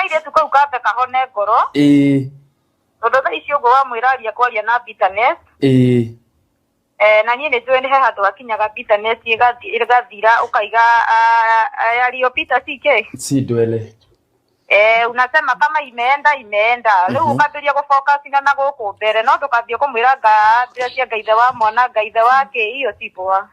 Kairĩtu kau kambe kahone ngoro, tondũ thaa ici ũguo wamwĩra aria kwaria na bitterness. Na niĩ nĩ njũĩ nĩ he handũ hakinyaga bitterness ĩgathira, ũkaiga yaliyopita si ke Si ndwele. Unasema kama imeenda imeenda rĩu. Ũkambĩria gũfocus na gũkũ mbere, no ndũkambie kũmwĩra nga ndĩrecia ngaithe wa mwana, ngaithe wa kĩ, iyo si poa.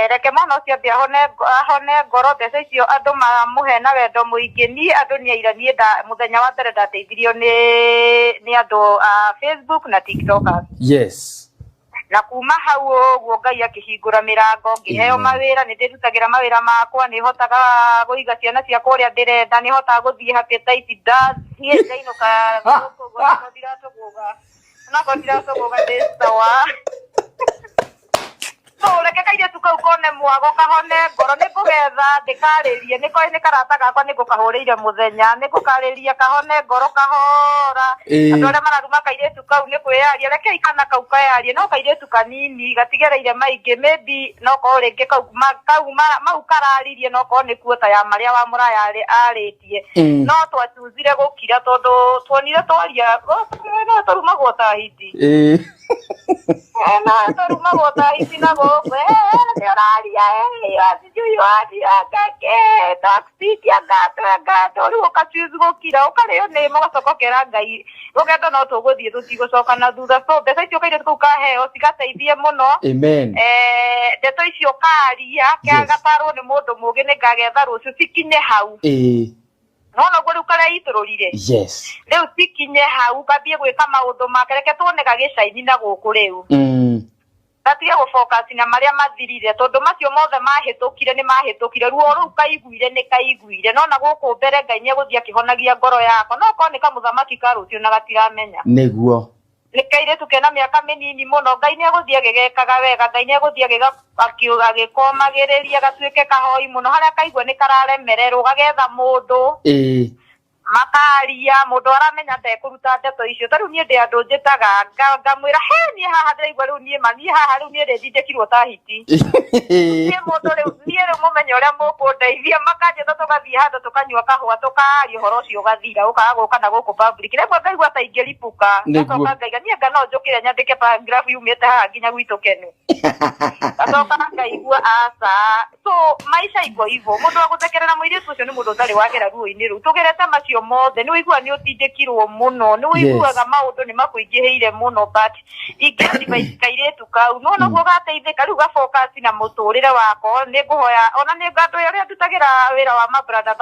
Reke mwana ũcio ambie ahone ngoro. Mbeca icio andũ mamũhe na wendo mũingĩ. Niĩ andũ nĩ aira, niĩ mũthenya wa mbere ndateithirio nĩ andũ a Facebook na TikTokers. Na kuma hau ũguo Ngai akĩhingũra mĩrango, ngĩheo Amen. mawĩra. Nĩ ndĩrutagĩra mawĩra makwa, nĩ hotaga kũiga ciana ciakwa ũrĩa ndĩrenda, nĩ hotaga gũthiĩ happy ndathiĩ ndainũka gũkũ ũguo onakorwo ndiratũgũga, onakorwo ndiratũgũga, ndĩ sawa. So reke kairĩtu kau kone mwago, kahone ngoro. Nĩ ngũgetha ndĩkarĩrie, nĩ koĩ nĩ karata gakwa, nĩ ngũkahũrĩire mũthenya, nĩ ngũkarĩria kahone ngoro kahora. Andũ arĩa mararuma kairĩtu kau nĩ kwĩyaria, rekei kana kau kayarie. No kairĩtu kanini gatigereire maingĩ, maybe no korwo rĩngĩ kau kau mau kararirie, no korwo nĩ kuota ya marĩa wa mũraya arĩtie. No twacuzire gũkira tondũ tuonire twaria no tũrumagwo ta hiti. Na tũrumagwo ta hiti na gũkũ, nĩ ũraria, sijui waria ngake toxic angatũ angatũ. Rĩu ũkachoose gũkira, ũkarĩo nĩ mũgacoka ũkera Ngai rũgendo no tũgũthiĩ, tũtigũcoka na thutha. So mbeca icio kairĩtu kau kaheo cigateithie mũno. Amen. Ndeto icio karia gatarwo nĩ mũndũ mũgĩ, nĩ ngagetha rũciũ cikinye hau. Nona ũguo rĩu karĩa itũrũrire. Rĩu cikinye hau, gambie gwĩka maũndũ make. Reke tuone gagĩcaini na gũkũ rĩu. Gatige gũfocus na marĩa mathirire, tondũ macio mothe mahĩtũkire nĩ mahĩtũkire. Ruo rũu kaiguire nĩ kaiguire, no na gũkũ mbere Ngai nĩ egũthiĩ akĩhonagia ngoro yako. No korwo nĩ kamũthamaki ka rũciũ na gatiramenya. Nĩ kairĩtu kena mĩaka mĩnini mũno. Ngai nĩ egũthiĩ agĩgekaga wega, Ngai nĩ egũthiĩ agĩkomagĩrĩria gatuĩke kahoi mũno. Harĩa kaigua nĩ kararemererwo, gagetha mũndũ makaria, mũndũ aramenya ndekũruta ndeto icio. Ta rĩu niĩ ndĩ andũ njĩtaga, ngamwĩra he niĩ haha ndĩraigua rĩu niĩ ma niĩ haha rĩu niĩ ndĩndindĩkirwo ta hiti. Niĩ mũndũ rĩu, niĩ rĩu mũmenye ũrĩa mũkũndeithia. Makanjĩta, tũgathiĩ handũ, tũkanyua kahũa, tũkaria, ũhoro ũcio ũgathira, ũkaga gũka na gũkũ public. Rĩmwe ngaigua ta ingĩripũka. Ngacoka ngaiga niĩ nga no njũkĩre nyandĩke paragraph yumĩte haha nginya gwitũ kenu, ngacoka ngaigua aca. So maisha iko hivyo. Mũndũ wa gũthekerera mũirĩtu ũcio nĩ mũndũ ũtarĩ wagera ruo-inĩ rũu tũgerete macio mothe. Nĩ ũiguaga nĩ ũtindĩkirwo mũno, nĩ ũiguaga maũndũ nĩ makũingĩhĩire mũno, but ingĩ advise kairĩtu kau no noguo gateithĩka rĩu gafocus na mũtũrĩre wako. Nĩ ngũhoya ona nĩ andũ arĩa ndutagĩra wĩra wa mabrada.